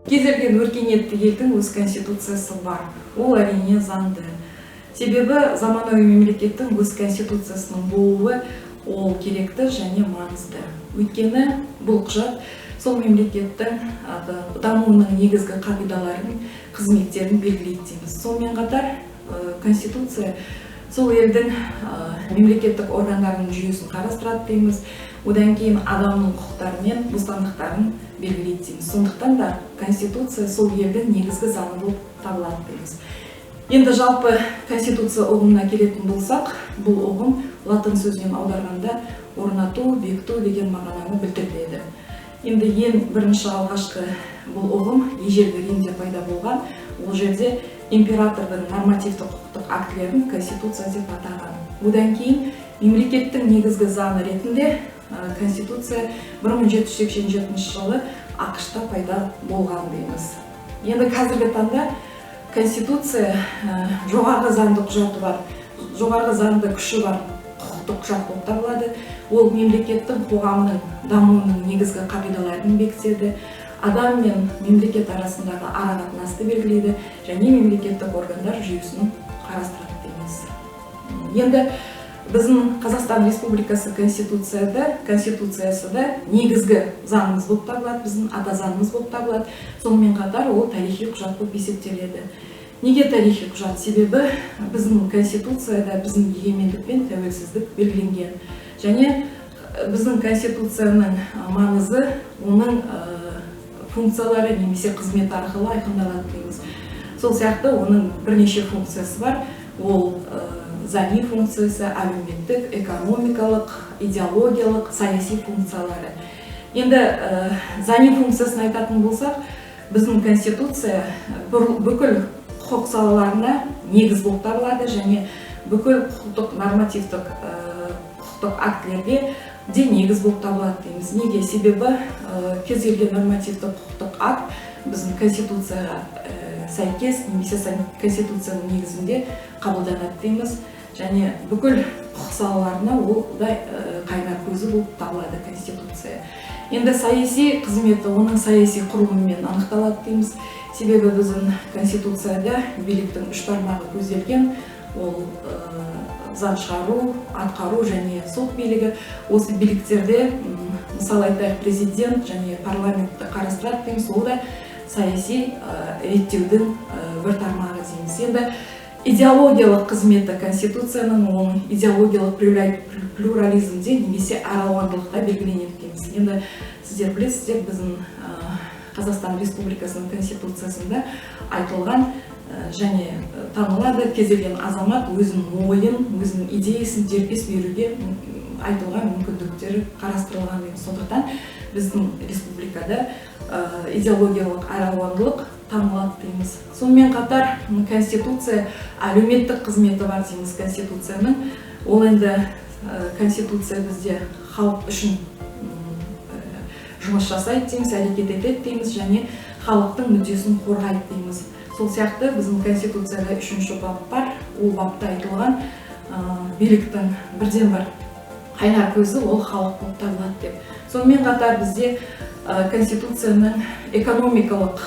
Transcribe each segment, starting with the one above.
Кез келген өркениетті елдің өз конституциясы бар. Ол, әрине, заңды. Себебі заманауи мемлекеттің өз конституциясының болуы ол керекті және маңызды. Өйткені бұл құжат сол мемлекеттің дамуының негізгі қағидаларын, қызметтерін белгілейді дейміз. Сонымен қатар конституция сол елдің мемлекеттік органдарының жүйесін қарастырады дейміз. Одан кейін адамның құқықтары мен бостандықтарын белгілейді дейміз. Сондықтан да конституция сол елдің негізгі заңы болып табылады дейміз. Енді жалпы конституция ұғымына келетін болсақ, бұл ұғым латын сөзінен аударғанда орнату, бекіту деген мағынаны білдіреді. Енді ең бірінші, алғашқы бұл ұғым ежелгі Римде пайда болған. Ол жерде императордың нормативті құқықтық актілерін конституция деп атаған. Одан кейін мемлекеттің негізгі заңы ретінде конституция 1787 жылы АҚШ-та пайда болған дейміз. Енді қазіргі таңда конституция жоғарғы заңды құжаты бар, жоғарғы заңды күші бар құқықтық құжат болып табылады. Ол мемлекеттің, қоғамның дамуының негізгі қағидаларын бекітеді, адам мен мемлекет арасындағы арақатынасты белгілейді және мемлекеттік органдар жүйесін қарастырады дейміз. Енді біздің Қазақстан Республикасы конституциясы да негізгі заңымыз болып табылады, біздің ата заңымыз болып табылады. Сонымен қатар ол тарихи құжат болып есептеледі. Неге тарихи құжат? Себебі біздің конституцияда біздің егемендік пен тәуелсіздік белгіленген. Және біздің конституцияның маңызы оның функциялары немесе қызметі арқылы айқындалады дейміз. Сол сияқты оның бірнеше функциясы бар. Ол заңи функциясы, әлеуметтік, экономикалық, идеологиялық, саяси функциялары. Енді заңи функциясын айтатын болсақ, біздің конституция бүкіл құқық салаларына негіз болып табылады және бүкіл құқықтық, нормативтік құқықтық актілерге де негіз болып табылады дейміз. Неге? Себебі кез келген нормативтік құқықтық акт біздің конституцияға сәйкес немесе конституцияның негізінде қабылданады дейміз. Және бүкіл құқық салаларына ол да қайнар көзі болып табылады конституция. Енді саяси қызметі оның саяси құрылымымен анықталады дейміз. Себебі біздің конституцияда биліктің үш тармағы көзделген. Ол заң шығару, атқару және сот билігі. Осы биліктерде, мысалы айтайық, президент және парламентті қарастырады дейміз. Ол да саяси реттеудің бір тармағы дейміз. Енді идеологиялық қызметі конституцияның оның идеологиялық плюрализмде немесе әралуандылықта белгіленеді дейміз. Енді сіздер білесіздер, біздің Қазақстан Республикасының конституциясында айтылған және танылады, кез келген азамат өзінің ойын, өзінің идеясын дербес беруге айтуға мүмкіндіктері қарастырылған дейміз. Сондықтан біздің республикада идеологиялық әралуандылық танылады дейміз. Сонымен қатар конституция әлеуметтік қызметі бар дейміз конституцияның. Ол енді конституция бізде халық үшін жұмыс жасайды дейміз, әрекет етеді дейміз және халықтың мүддесін қорғайды дейміз. Сол сияқты біздің конституцияда үшінші бап бар. Ол бапта айтылған, биліктің бірден бір қайнар көзі ол халық болып табылады деп. Сонымен қатар бізде конституцияның экономикалық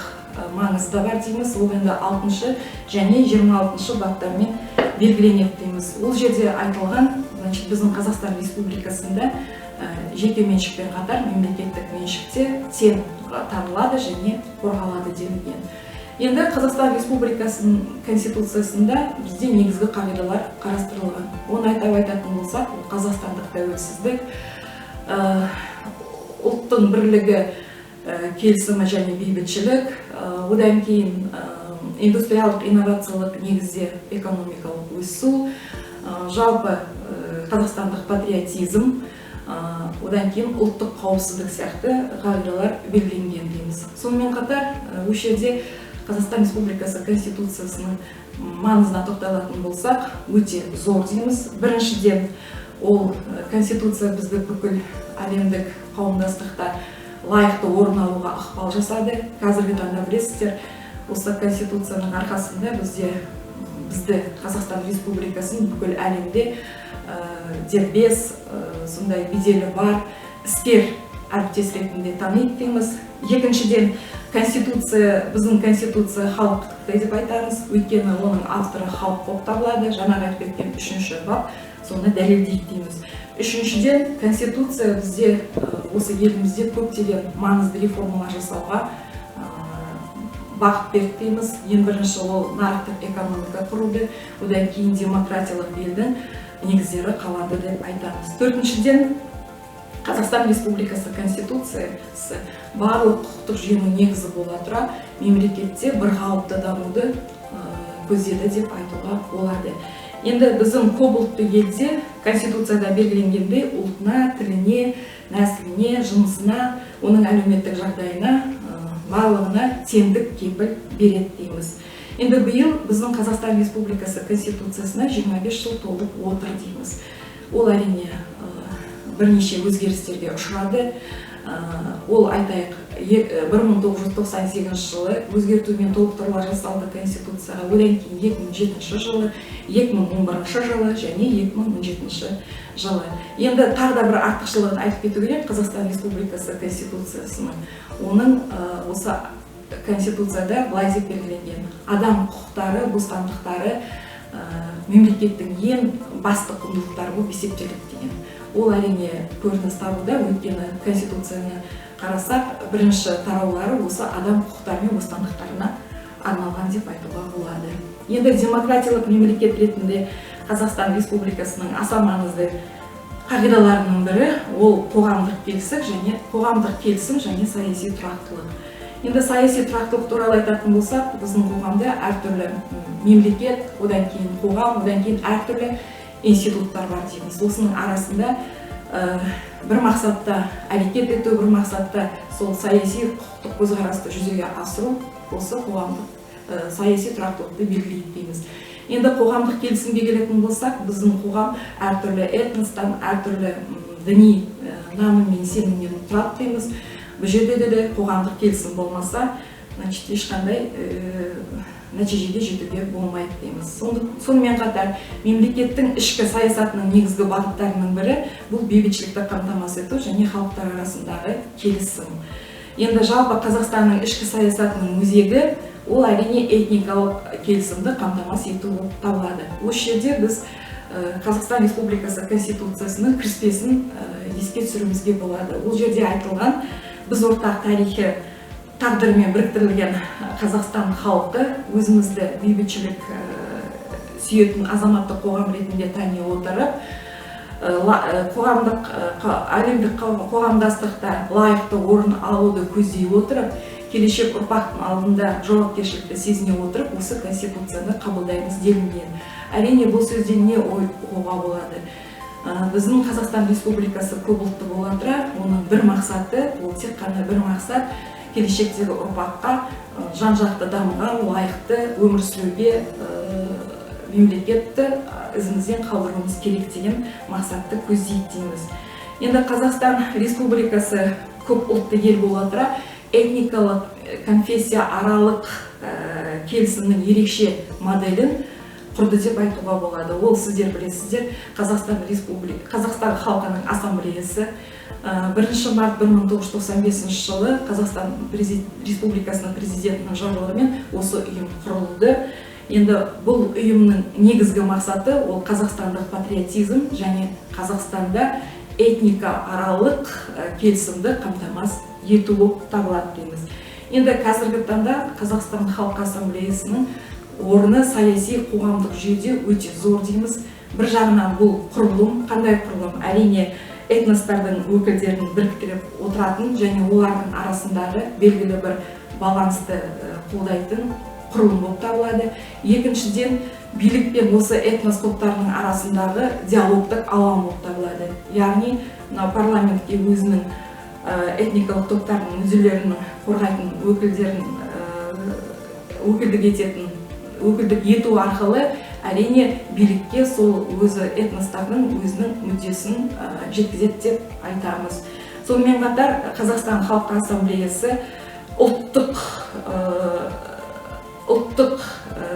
маңызы да бар дейміз. Ол енді алтыншы және 26-шы баптармен белгіленеді дейміз. Ол жерде айтылған, значит, біздің Қазақстан Республикасында жеке меншікпен қатар мемлекеттік меншік те тең танылады және қорғалады делінген. Енді Қазақстан Республикасының конституциясында бізде негізгі қағидалар қарастырылған. Оны атап айтатын болсақ, ол қазақстандық тәуелсіздік, ұлттың бірлігі, келісімі және бейбітшілік, одан кейін индустриалдық инновациялық негізде экономикалық өсу, жалпы қазақстандық патриотизм, одан кейін ұлттық қауіпсіздік сияқты қағидалар белгіленген дейміз. Сонымен қатар осы жерде Қазақстан Республикасы Конституциясының маңызына тоқталатын болсақ, өте зор дейміз. Біріншіден, ол конституция бізді бүкіл әлемдік қауымдастықта лайықты орын алуға ықпал жасады. Қазіргі таңда білесіздер, осы конституцияның арқасында бізді, Қазақстан Республикасын бүкіл әлемде дербес, сондай беделі бар іскер. әріптес ретінде таниды дейміз. Екіншіден, конституция, біздің конституция халықтікі деп айтамыз, өйткені оның авторы халық болып табылады. Жаңағы айтып кеткен үшінші бап соны дәлелдейді дейміз. Үшіншіден, конституция бізде, осы елімізде көптеген маңызды реформалар жасауға бағыт берді дейміз. Ең бірінші ол нарықтық экономика құруды, одан кейін демократиялық елдің негіздері қаланды деп айтамыз. Төртіншіден, Қазақстан Республикасы Конституциясы барлық құқықтық жүйенің негізі бола тұра, мемлекетте бірқалыпты дамуды көздеді деп айтуға болады. Енді біздің көпұлтты елде Конституцияда белгіленгендей, ұлтына, тіліне, нәсіліне, жынысына, оның әлеуметтік жағдайына, барлығына теңдік кепіл береді дейміз. Енді биыл біздің Қазақстан Республикасы Конституциясына 25 жыл толып отыр дейміз. Ол, әрине, бірнеше өзгерістерге ұшырады. Ол, айтайық, 1998 жылы өзгерту мен толықтырулар жасалды Конституцияға, одан кейін 2007 жылы, 2011 жылы және 2017 жылы. Енді тағы да бір артықшылығын айтып кету керек Қазақстан Республикасы Конституциясының. Оның осы Конституцияда былай деп белгіленген: адам құқықтары, бостандықтары мемлекеттің ең басты құндылықтары болып есептеледі деген. Ол, әрине, көрініс табуда, өйткені Конституцияны қарасақ, бірінші тараулары осы адам құқықтары мен бостандықтарына арналған деп айтуға болады. Енді демократиялық мемлекет ретінде Қазақстан Республикасының аса маңызды қағидаларының бірі ол қоғамдық келісім және қоғамдық келісім және саяси тұрақтылық. Енді саяси тұрақтылық туралы айтатын болсақ, біздің қоғамда әртүрлі мемлекет, одан кейін қоғам, одан кейін әртүрлі институттар бар дейміз. Осының арасында бір мақсатта әрекет ету, бір мақсатта сол саяси құқықтық көзқарасты жүзеге асыру осы қоғамдық саяси тұрақтылықты белгілейді дейміз. Енді қоғамдық келісімге келетін болсақ, біздің қоғам әртүрлі этностан, әртүрлі діни наным мен сенімнен тұрады дейміз. Бұл жерде де қоғамдық келісім болмаса, значит, ешқандай нәтижеге жетуге болмайды дейміз. Сонымен қатар мемлекеттің ішкі саясатының негізгі бағыттарының бірі бұл бейбітшілікті қамтамасыз ету және халықтар арасындағы келісім. Енді жалпы Қазақстанның ішкі саясатының өзегі ол, әрине, этникалық келісімді қамтамасыз ету болып табылады. Осы жерде біз Қазақстан Республикасы Конституциясының кіріспесін еске түсіруімізге болады. Ол жерде айтылған: біз, ортақ тарихи тағдырмен біріктірілген Қазақстан халқы, өзімізді бейбітшілік сүйетін азаматтық қоғам ретінде тани отырып, қоғамдық, әлемдік қоғамдастықта лайықты орын алуды көздей отырып, келешек ұрпақтың алдында жауапкершілікті сезіне отырып, осы Конституцияны қабылдаймыз делінген. Әрине, бұл сөзден не ой ұғуға болады? Біздің Қазақстан Республикасы көпұлтты бола тұра, оның бір мақсаты, ол тек қана бір мақсат: келешектегі ұрпаққа жан жақты дамыған, лайықты өмір сүруге мемлекетті ізімізден қалдыруымыз керек деген мақсатты көздейді дейміз. Енді Қазақстан Республикасы көп ұлтты ел бола тұра, этникалық, конфессия аралық келісімнің ерекше моделін құрды деп айтуға болады. Ол, сіздер білесіздер, Қазақстан халқының ассамблеясы. 1 март 1995 жылы Қазақстан Республикасының президентінің жарлығымен осы ұйым құрылды. Енді бұл ұйымның негізгі мақсаты ол қазақстандық патриотизм және Қазақстанда этника аралық келісімді қамтамасыз ету болып табылады дейміз. Енді қазіргі таңда Қазақстан Халқы Ассамблеясының орны саяси қоғамдық жүйеде өте зор дейміз. Бір жағынан, бұл құрылым қандай құрылым? Әрине, этностардың өкілдерін біріктіріп отыратын және олардың арасындағы белгілі бір балансты қолдайтын құрылым болып табылады. Екіншіден, билік пен осы этнос топтарының арасындағы диалогтық алаң болып табылады. Яғни мынау парламентке өзінің этникалық топтардың мүдделерін қорғайтын өкілдерін өкілдік ететін, өкілдік ету арқылы, әрине, билікке сол өзі этностардың өзінің мүддесін жеткізеді деп айтамыз. Сонымен қатар Қазақстан Халқы Ассамблеясы ұлттық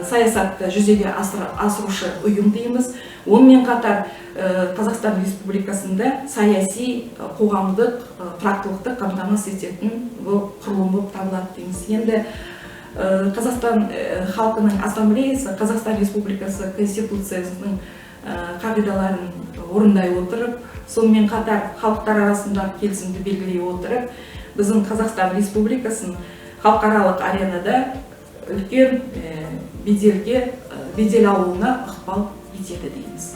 саясатты жүзеге асырушы ұйым дейміз. Онымен қатар Қазақстан Республикасында саяси, қоғамдық тұрақтылықты қамтамасыз ететін бұл құрылым болып табылады дейміз. Енді Қазақстан халқының ассамблеясы Қазақстан Республикасы Конституциясының қағидаларын орындай отырып, сонымен қатар халықтар арасындағы келісімді белгілей отырып, біздің Қазақстан Республикасын халықаралық аренада үлкен беделге, бедел алуына ықпал етеді дейміз.